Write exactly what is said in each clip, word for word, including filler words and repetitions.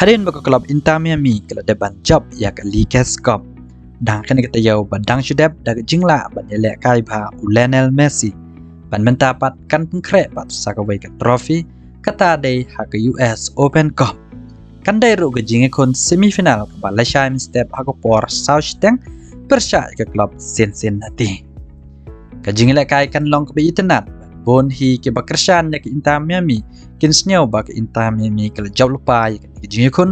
Hadien ba ka klub Inter Miami ka la dep ban jop ïa ka Leagues Cup, dang kane ka taïew ba dang shu dep da ka jinglah ban ïalehkai bha u Lionel Messi, ban mynta pat kan pynkhreh pat sa kawei ka trophy, kata dei ha ka U S Open Cup. Kan dei ruh ka jingïakhun semi final kaba lashai mynstep ha ka por saw shiteng pyrshah ïa ka klub Cincinnati. Ka jingïalehkai kan long kaba itynnad, bun hi kiba kyrshan ïa ka Inter Miami kin sngew ba ka Inter Miami ka la jop lypa ïa kane ka jingïakhun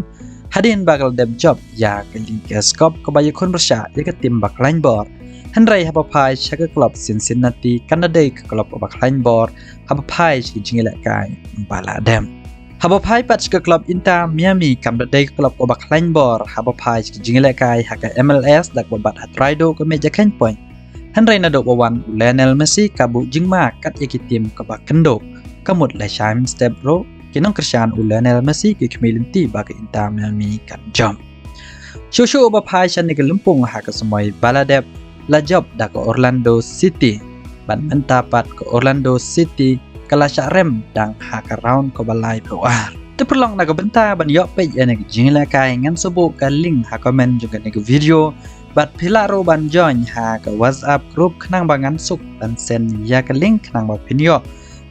hadien ba ka la dep jop ïa ka Leagues Cup kaba ïakhun pyrshah ïa ka tim ba khlaiñ bor. Hynrei haba phai sha ka klub Cincinnati kan da dei ka klub kaba khlaiñ bor haba phai sha ka jingïalehkai ba la dep. Haba phai pat sha ka klub Inter Miami kam da dei ka klub kaba khlaiñ bor haba phai sha ka jingïalehkai ha ka M L S da kaba bat ha trai duh ka mej ïakhun point. Hynrei naduh ba wan u Lionel Messi ka buh jingma kat ïa ki tim kaba kynduh. Ka mut lashai mynstep ruh ki nongkyrshan u Lionel Messi ki khmih lynti ba ka Inter Miami kan jop. Shuh shuh ba phai sha kane ka lympung ha ka samoi ba la dep la jop da ka Orlando City. Bad mynta pat ka Orlando City ka la shah rem dang ha ka round kaba laiphew ar. Te paralok, na ka bynta ban ïoh peit ïa kane ka jingïalehkai ngan sa buh ka link ha comment jong kane ka video. Bad phi lah ruh ban join ha ka WhatsApp group khnang ba ngan suk ban send ïa ka link khnang ba phin ïoh.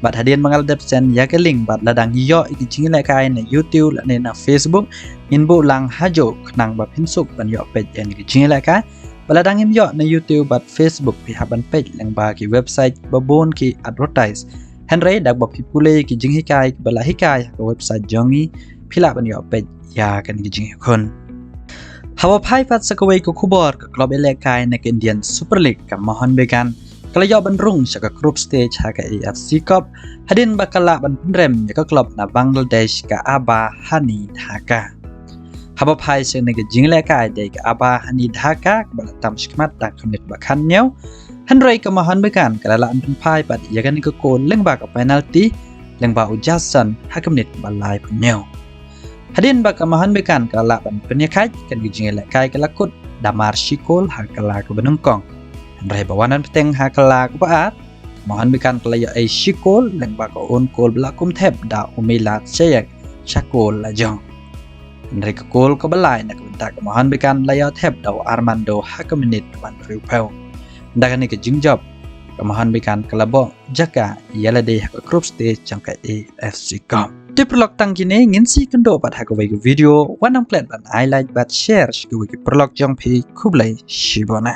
Bad hadien ba nga la dep send ïa ka link bad lada ngi ïoh ïa ka jingïalehkai na YouTube lane na Facebook, ngin buh lang hajuh khnang ba phin suk ban ïoh peit ïa kane ka jingïalehkai. Bad lada ngim ïoh na YouTube bad Facebook, phi hap ban peit lyngba ki website ba bun ki advertise. Hynrei da kaba phi pule ki jinghikai kiba la hikai ha ka website jong ngi, phi lah ban ïoh peit ïa kane ka jingïakhun. Haba phai pat sha kawei ka khubor, ka klub ïalehkai na ka Indian Super League ka Mohun Bagan ka la ïoh ban rung sha ka group stage ha ka A F C Cup hadien ba ka lah ban pynrem ïa ka klub na Bangladesh ka Aba Hani Dhaka. Haba phai sha kane ka jingïalehkai dei ka Aba Hani Dhaka kaba la tam shakhmat da ka minit ba khathynñiew. Hynrei ka Mohun Bagan ka la lah ban pynphai pat ïa kane ka kol lyngba ka penalty lyngba u Jason ha ka minit ba laiphew hynñiew. Hadien ba ka Mohun Bagan ka la lah ban pynïakhaid, kane ka jingïalehkai ka la kut da mar shi kol ha ka la kaba nyngkong. Hynrei ba wan ban bteng ha ka la kaba ar, Mohun Bagan ka la ïoh ei shi kol lyngba ka own kol ba la kum thep da u Milad Chayek sha kol la jong. Hynrei ka kol kaba lai na ka bynta ka Mohun Bagan la ïoh thep da u Armando ha ka minit ba hynriewphew. Da kane ka jingjop, ka Mohun Bagan ka la bok jaka ïa lade ha ka group stage jong ka A F C Cup. Te paralok, tang kine ngin sa ïakynduh pat ha kawei ka video, wat nang klet ban ai like bad share sha kiwei ki paralok jong phi. Khublei shibun.